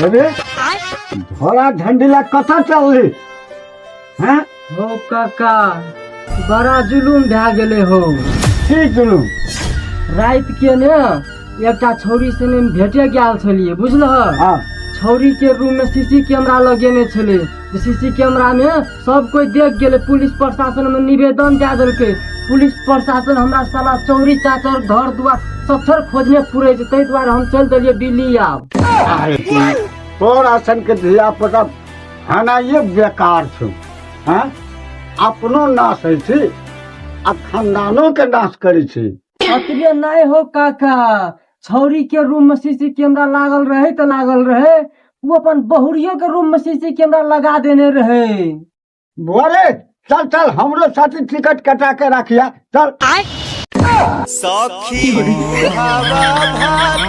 रे झोरा झंडी ला कतऽ चलली हैं? हो काका, बड़ा जुलुम भए गेलै हो। की जुलुम? राति के ने एकटा छौरी से ने भेटे गेल छलियै, बुझलह? हाँ। छौरी के रूम में सीसी कैमरा लगेने छलै। सीसी कैमरा में सब कोई देख गेलै। पुलिस प्रशासन में निवेदन दए देलकै। पुलिस प्रशासन हमरा साला चौरी चाचर घर दुआर सब खोजने पुरै छै, ताहि दुआरे हम चलि देलियै दिल्ली आब। अरे तोरा सन के धिया पुता हनाइए बेकार छौ। हैं, अपनो नाश होइ छै आ खानदानो के नाश करै छै। अतबे नहि हो काका, छौरी के रूम में सीसी कैमरा लागल रहे तऽ लागल रहे, वो अपन बहुरियो के रूम में सीसी कैमरा लगा देने रहे। बोले चल चल, हमरो साथी टिकट कटा के राखिया, चल। सखी हवा भात